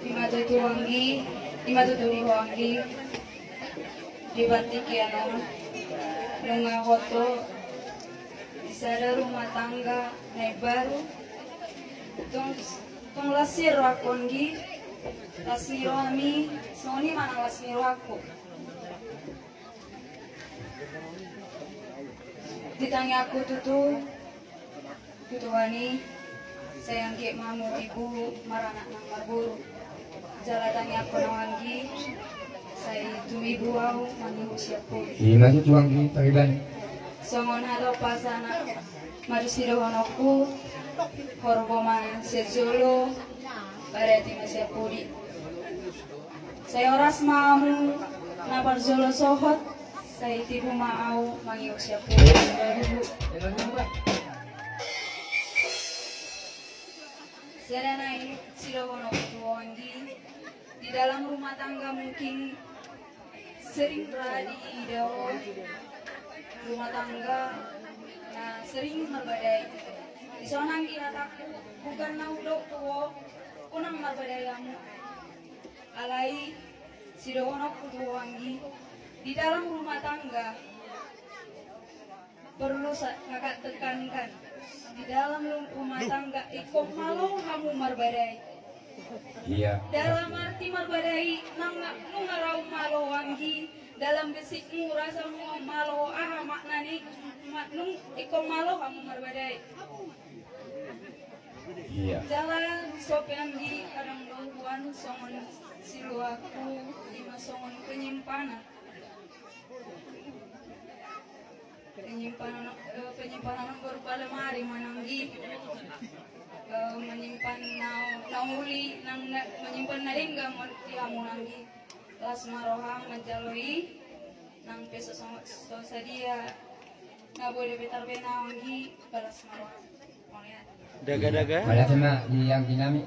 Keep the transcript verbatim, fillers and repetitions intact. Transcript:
Ima tutu anggi, ima tutu di ho anggi, di partingkian on, nunga ho tu di sada rumah tangga na imbaru. Tong, tong las ni rohangku anggi, las ni rohami, songon i ma nang las ni rohangku. Di tangiangku tutu, tu Tuhan i, sai anggiat ma hamu tibu maranak nang marboru. Jala tangiangku nang anggi, sai tumibu ahu mangihut sian pudi. Ima tutu anggi, pariban. Songon hata pasahat ma tusi dohononku, horbo ma sian jolo, barati ma sian pudi. Sai horas ma hamu na parjolo sohot, sai tibu ma ahu mangihut sian pudi. Sada nai sidohononku tu ho anggi, di dalam rumah tangga mungkin sering ra diida ho rumah tangga na sering marbadai. Dison anggi hatangku, bukan na hudok tu ho unang marbadai hamu. Alai sidohononku tu ho anggi, di dalam rumah tangga perlu sa-, kakak tekankan, di dalam lu-, rumah tangga ingkon malo hamu marbadai. Iya. Dalam arti marbadai nang na-, nunga ra malo anggi, dalam besitmu rasa nunga malo, aha maknani, ma-, nung ingkon malo hamu marbadai. Iya. Jala so pe anggi kadang do huan songon siluaku, ima songon penyimpanan. Penyimpanan, eh, penyimpanan berupa lemari ma anggi. Eh, menyimpan na-, na uli, nang na-, menyimpan na denggan di hamu anggi. Las ma roham manjalo i, nang pe so, so, so sadia na boi dope tarbege anggi, las ma roham. Mauliate. Daga-daga. Mauliate ma di anggi nami.